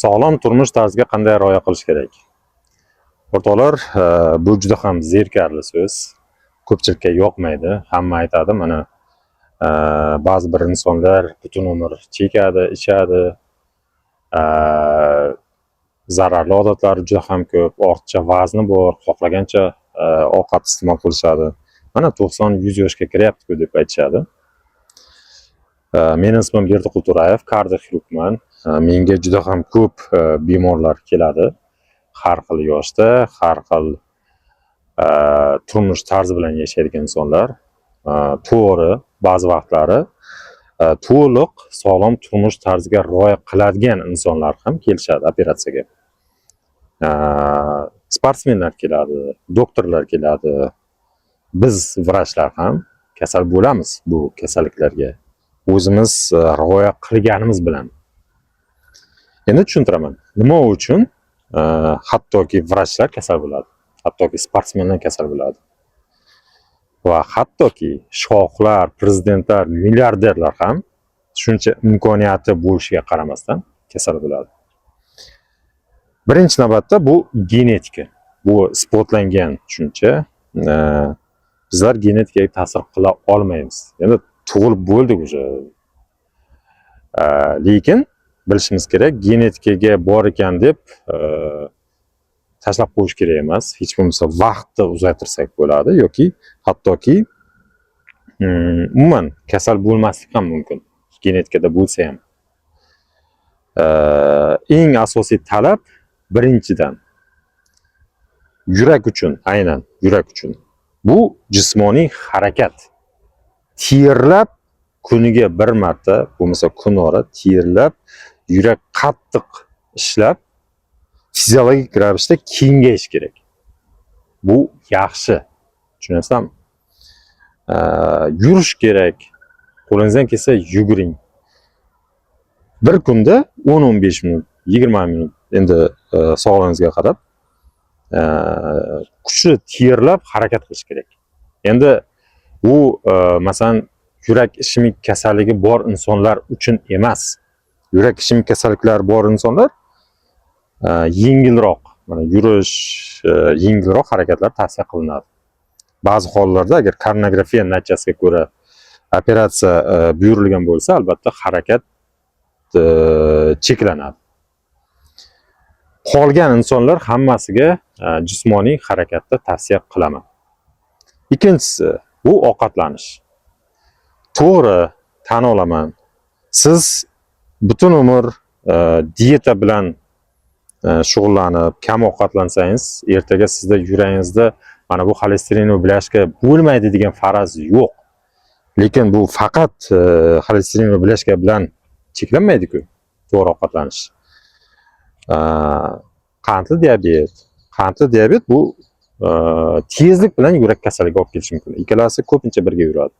Sog'lom turmush tarziga qanday rioya qilish kerak? O'rtoqlar, bu juda ham zerikarli so'z. Ko'pchilikka yoqmaydi. Hamma aytadi, mana ba'zi bir insonlar butun umr chekadi, ichadi, zararli odatlari juda ham ko'p, ortiqcha vazni bor, xohlagancha ovqat iste'mol qilishadi. Mana 90-100 yoshga kiryapti-ku deb aytishadi. Meni ismim Berdiqul To'rayev, kardioxirurgman. Menga juda ham ko'p bemorlar keladi. Har xil yoshda, har xil turmush tarzi bilan yashaydigan insonlar. To'g'ri, ba'zi vaqtlari to'liq sog'lom turmush tarziga rioya qiladigan insonlar ham kelishadi operatsiyaga. Sportsmenlar keladi, doktorlar keladi. Biz vrachlar ham kasal bo'lamiz bu kasalliklarga. O'zimiz rioya qilganimiz bilan. Endi tushuntiraman. Nima uchun hattoki vrachlar kasal bo'ladi, hattoki sportsmenlar kasal bo'ladi va hattoki shohlar, prezidentlar, milliarderlar ham shuncha imkoniyati bo'lishiga qaramasdan kasal bo'ladi. Birinchi navbatda bu genetika. Bu isbotlangan tushuncha. Bizlar genetikaga ta'sir qila olmaymiz. Endi tug'ilib bo'ldik уже. Lekin bilishimiz kerak, genetikaga bor ekan deb tashlab qo'yish kerak emas. Hech bo'lmasa vaqtni uzaytirsak bo'ladi yoki hattoki umuman kasal bo'lmaslik ham mumkin genetikada bo'lsa ham. Eng asosiy talab, birinchidan, yurak uchun, aynan yurak uchun bu jismoniy harakat. Terlab, kuniga bir marta, bo'lmasa kunora terlab, yurak qattiq ishlab, fiziologik ravishda kengayish kerak. Bu yaxshi. Tushunyapsizlarmi? Yurish kerak. Qo'lingizdan kelsa yuguring. Bir kunda 10-15 minut, 20 minut, endi sog'lig'ingizga qarab kuchli terlab harakat qilish kerak. Endi bu masalan, yurak ishemik kasalligi bor insonlar uchun emas. Yurak ishemik kasalliklari bor insonlar yengilroq, mana yurish, yengilroq harakatlar tavsiya qilinadi. Ba'zi hollarda agar koronarografiya natijasiga ko'ra operatsiya buyurilgan bo'lsa, albatta harakat cheklanadi. Qolgan insonlar hammasiga jismoniy harakatni tavsiya qilaman. Ikkinchisi bu ovqatlanish. To'g'ri, tan olaman. Siz butun umr dieta bilan shug'ullanib, kam ovqatlansangiz, ertaga sizda yuragingizda mana bu xolesterin va бляшка bo'lmaydi degan faraz yo'q. Lekin bu faqat xolesterin va бляшка bilan cheklanmaydi-ku to'g'ri ovqatlanish. Qandli diabet. Qandli diabet bu tezlik bilan yurak kasalligiga olib kelishi mumkin. Ikkalasi ko'pincha birga yuradi.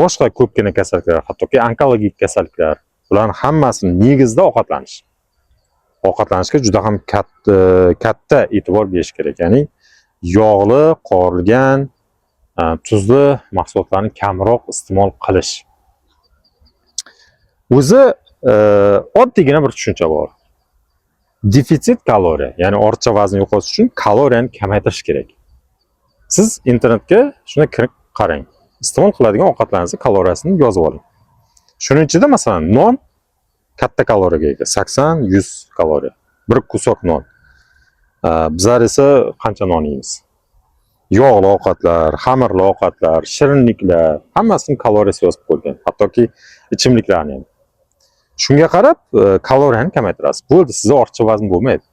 Boshqa ko'pgina kasalliklar, hattoki onkologik kasalliklar, bularning hammasini negizida ovqatlanish. Ovqatlanishga juda ham katta e'tibor berish kerak. Ya'ni yog'li, qovurilgan, tuzli mahsulotlarni kamroq iste'mol qilish. O'zi oddiygina bir tushuncha bor. Defitsit kaloriya, ya'ni ortiqcha vazn yo'qotish uchun kaloriyani kamaytirish kerak. Siz internetga shuni kirib qarang. Iste'mol qiladigan ovqatlaringizni kaloriyasini yozib oling. Shuning ichida, masalan, non katta kaloriyaga ega, 80-100 kaloriya. Bir кусок non. Bizlar esa qancha non yeymiz? Yog'li ovqatlar, xamirli ovqatlar, shirinliklar, hammasini kaloriyasi yozib qo'yilgan. Hattoki ichimliklarni ham. Shunga qarab kaloriyani kamaytirasiz. Bo'ldi, sizda ortiqcha vazn bo'lmaydi.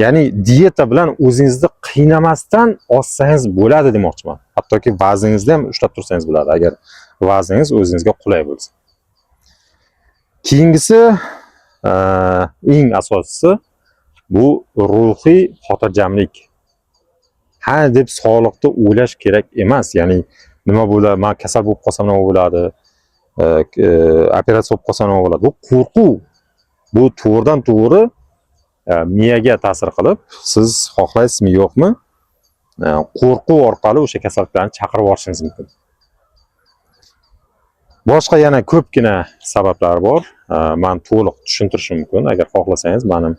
Ya'ni dieta bilan o'zingizni qiynamasdan ozsangiz bo'ladi demoqchiman. Hattoki vazningizni ham ushlab tursangiz bo'ladi, agar vazningiz o'zingizga qulay bo'lsa. Keyingisi, eng asosiysi bu ruhiy xotirjamlik. Ha deb sog'liqni o'ylash kerak emas. Ya'ni nima bo'ladi, man kasal bo'lib qolsam nima bo'ladi, operatsiya bo'lib qolsam nima bo'ladi? Bu qo'rquv. Bu to'g'ridan to'g'ri miyaga ta'sir qilib, siz xohlaysizmi yo'qmi, qo'rquv orqali o'sha kasalliklarni chaqirib yuborishingiz mumkin. Boshqa yana ko'pgina sabablar bor. Man to'liq tushuntirishim mumkin. Agar xohlasangiz, mening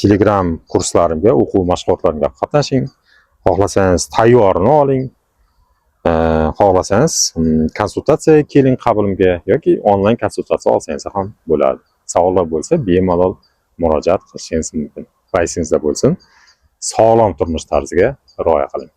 Telegram kurslarimga, o'quv mashg'ulotlarimga qatnashing. Xohlasangiz, tayyorini oling. Xohlasangiz, konsultatsiyaga keling qabulimga yoki onlayn konsultatsiya olsangiz ham bo'ladi. Savollar bo'lsa, bemalol murojaat qilishingiz mumkin. Va esingizda bo'lsin, sog'lom turmush tarziga rioya qiling.